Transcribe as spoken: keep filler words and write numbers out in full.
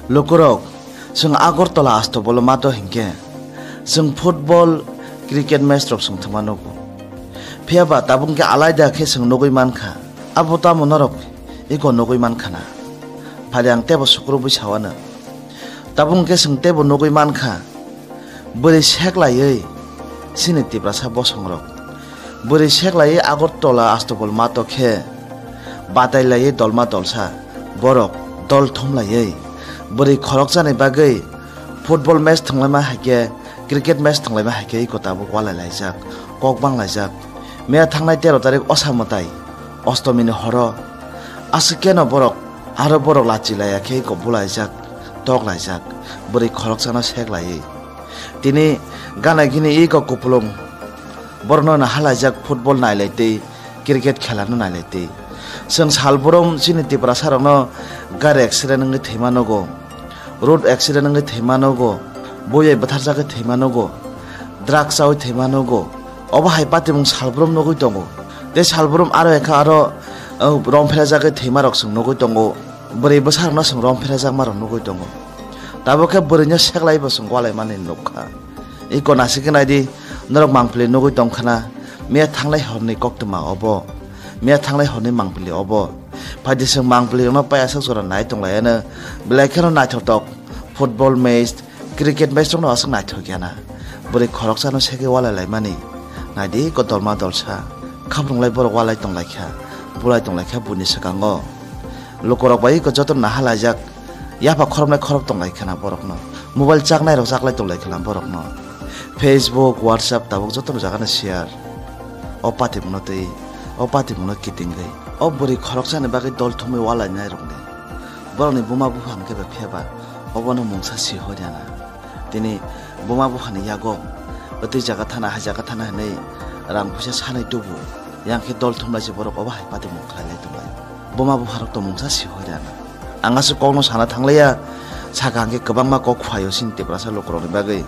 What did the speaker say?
Lukurok, chwng Agartala Astobol mato hinkhe, chwng football, cricket match rok chwng thwngma nugo. Phiya ba tabuk khe alaida khe chwng nugwi mankha. Abo tamo norok iko nugwi mankha na? Phali ang teibo sukrubwi sawano. Tabuk khe chwng teibo nugwi mankha. Bwrwi sek laiwi chini Tiprasa bosongrok. Bwrwi sek laiwi Agartala Astobol mato khe batai laiwi dolma dolsa borok dol thum laiwi bwrwi khoroksani bagwi football match thwnglaima hai khe, cricket match thwnglaima hai khe iko tabuk walai laijak, kok bang laijak. Meya thangnai tero tarik osa mwtai ostomini horo aswk keno borok, aro borok lachi laiya khe iko bulaijak, tok laijak, bwrwi khoroksano sek laiwi. Tini gana gini iko kupulung borokno nahalaijak football nailaitwi, cricket khelano nailaitwi. Chwng salbrum chini Tiprasa rokno gari accident wngwi thwima nugo, road accident wngwi thwima nugo, bui bai bwtharjagwi thwima nugo, drugs chawi thwima nugo. Obo hai patimung salbrum nugwi tongo. Tei salbrum aro ekha aro, uh, rom pherajagwi thwima rok chwng nugwi tongo. Bwrwi bwsa rokno chwng rom pherajakma rok nugwi tongo. Tabuk khe bwrwino seklai bo chwng walai mani nukha. Iko nasikhe naidi, norok mangpili nugwi tongkhana, miya thanglai horni koktwma obo, miya thanglai horni mangpili obo. Phaidi chwng mangpili rokno paiyasak jora nai tonglaiano, belai kheno naithotok football match, cricket match rokno aswk naithok yana. Bwrwi khoroksano segwi walai laimani. Naidi iko dolma dolsa, khaprunglai borok walai tonglaikha, bulai tonglaikha buini swkango. Lukurok bai iko joto nahalaijak, yapha khoroknai khorok tonglai khana borokno. Mobile chaknai rok chaklai tonglai khana borokno. Facebook, WhatsApp tabuk joto jagano share. O patimungno twi, o patimungno kitingwi. O bwrwi khoroksani bagwi dol thumwi walainai rokni. Borokni buma bupha hwnkhe ba phiyaba, obono mungsa si horiana. Tini buma buphani yago, o twi jaga thana, hai jaga thana hinwi rang puisa sanai tubu. Yang khe dol thumlaisi borok obo hai patimung khlailai tonglai. Buma bupharok to mungsa si horiana. Ang aswk kokno sana thanglaiya, saka hwnkhe kwbangma kok phaio chini Tiprasa lukurokni bagwi.